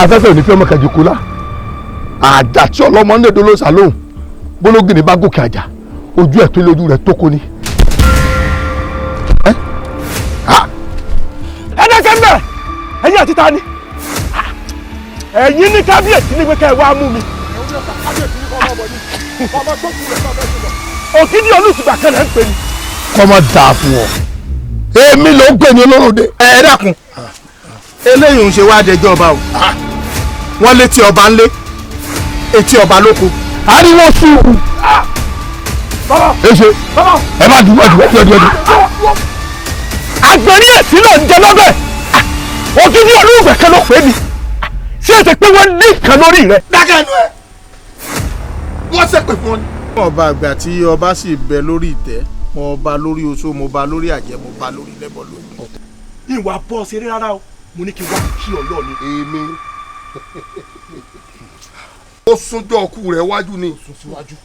Afẹ́fẹ́ ò ní fẹ́ ọmọ kẹjọ kó la. Àjà tí ọlọ́mọ ń lèdó ló sà lóhùn. Bólógìnì bá gòkè àjà, ojú ẹ̀ tó lójú rẹ̀ tó kó ni. Ẹ dákẹ́ mbẹ́. Ẹ̀yin àti ta ni? Ẹ̀yin ní kábíyèsí ní pé kẹ́ ẹ wá mú mi. Ògidì olùtùgbà kan lẹ́ ń pè ní. Kọ́ mọ́ dáa fún ọ, èmi ló ń pè ní olóròdé. Ẹ dákun, eléyìí ń ṣe wá dẹjọ́ ọba o. Wọ́n létí ọba ńlé, etí ọba lóko. Ariwo sùúrù. Ẹ ṣe ẹ má dùn ẹdùn ẹdùn ẹdùn ẹdùn. Àgbẹ̀rí èsì náà ń jẹ lọ́bẹ̀. Ògidì olùgbà kan ló pè mí. Ṣé ẹ ti pé wọ́n ní nǹkan lórí rẹ? Dákẹ́ ẹnu ẹ, wọ́n ṣépè fún ọ ni. Ọba àgbà tí ọba sì bẹ lórí ìtẹ́, mo bá lórí oṣó, mo bá lórí àjẹ́, mo bá lórí lẹ́bọ̀ lóògùn. Ìwà bọ́ ṣeré rárá o, mo ní kí n wá kí ọlọ́ọ̀ni. Èmi ó súnjọ́ ọkù rẹ̀ wájú ni. Sún síwájú.